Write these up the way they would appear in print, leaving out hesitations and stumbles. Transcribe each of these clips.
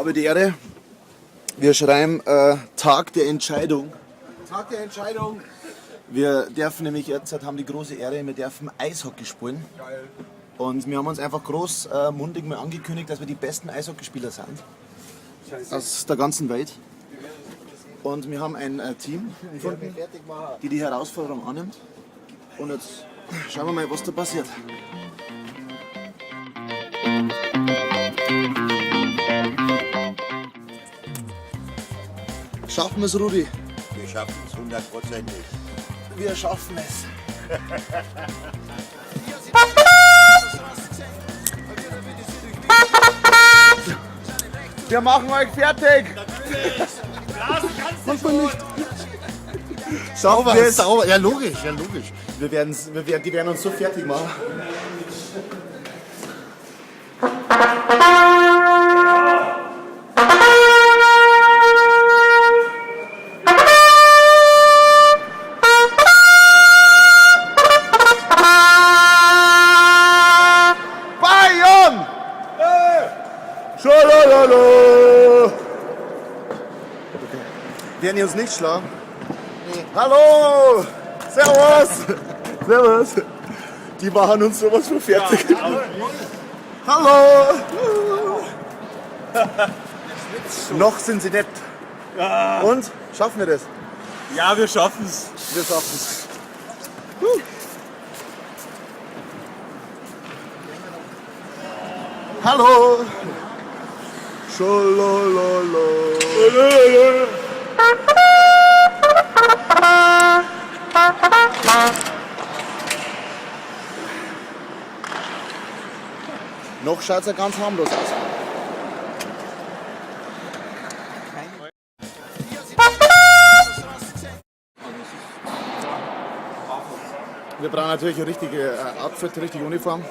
Habe die Ehre. Wir schreiben Tag der Entscheidung. Tag der Entscheidung. Wir dürfen nämlich jetzt, haben die große Ehre, wir dürfen Eishockey spielen. Geil. Und wir haben uns einfach groß mundig mal angekündigt, dass wir die besten Eishockeyspieler sind. Scheiße. Aus der ganzen Welt. Und wir haben ein Team gefunden, die die Herausforderung annimmt. Und jetzt schauen wir mal, was da passiert. Schaffen wir es, Rudi? Wir schaffen es hundertprozentig. Wir schaffen es. Wir machen euch fertig! Natürlich! nicht. Schaffen wir es? Sauber, ja logisch, ja logisch. Die werden uns so fertig machen. Bayern! Schalalala! Okay. Werden die uns nicht schlagen? Hallo! Servus! Servus! Die machen uns sowas von fertig. Hallo! Noch sind sie nett. Und? Schaffen wir das? Ja, wir schaffen's. Wir schaffen's. Hallo! Schalalala. Noch schaut's ja ganz harmlos aus. Wir brauchen natürlich eine richtige Outfit, eine richtige Uniform.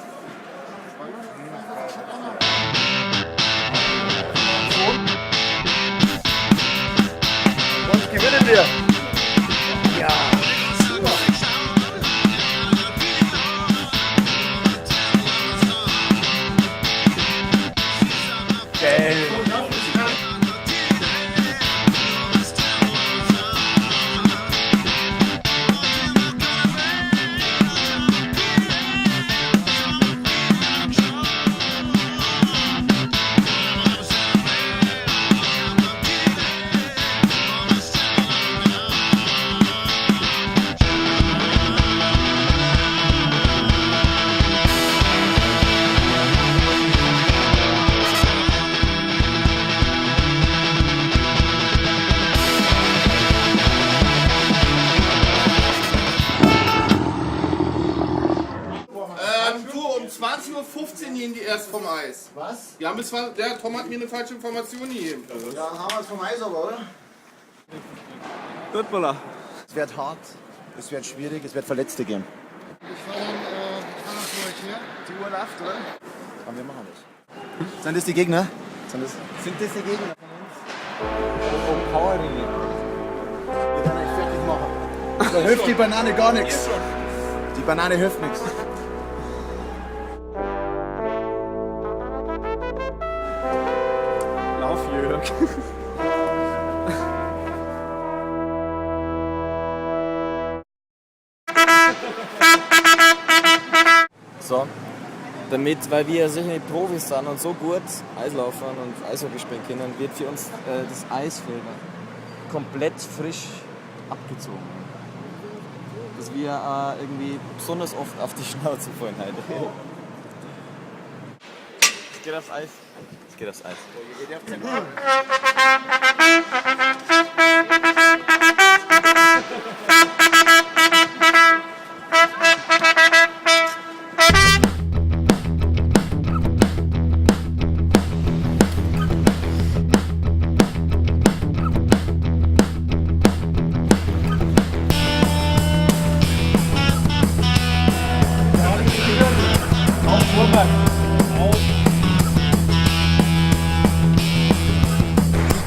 Und gewinnen wir! Geil. Du, um 20.15 Uhr gehen die erst vom Eis. Was? Die haben bis 20, der Tom hat mir eine falsche Information gegeben. Ja, haben wir es vom Eis aber, oder? Hoppala. Es wird hart, es wird schwierig, es wird Verletzte geben. Ich fahr dann, ich fahr dann zu euch her. Die Uhr läuft, oder? Aber wir machen das. Sind das die Gegner? Sind das? Sind das die Gegner von uns? Um Powerringe. Wir werden euch fertig machen. Da hilft die Banane gar nichts. Die Banane hilft nichts. Lauf, Jörg. So, damit, weil wir ja sicher nicht Profis sind und so gut Eislaufen und Eishockey spielen können, wird für uns das Eisfeld komplett frisch abgezogen. Dass wir irgendwie besonders oft auf die Schnauze fallen heute. Es geht aufs Eis. Es geht aufs Eis.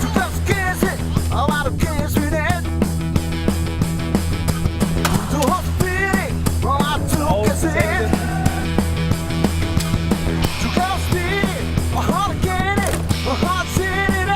Du kannst Käse, aber du kennst mich nicht. Du hast Billig, aber du kennst nicht. Du kannst Billig, aber du kennst nicht.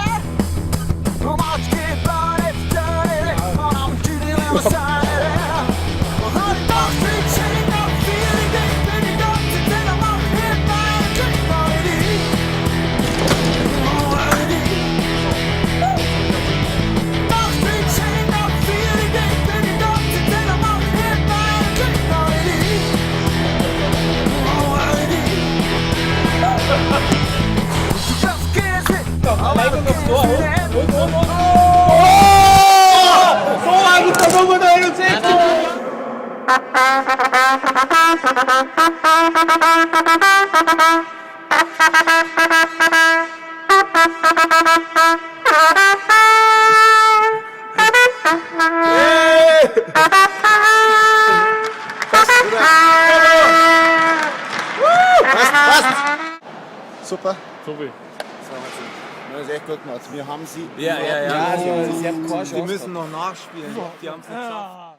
Passt, passt. Super. Super. Das ist echt gut gemacht. Wir haben sie. Ja, ja, ja. Die müssen noch nachspielen. Die haben es nicht geschafft.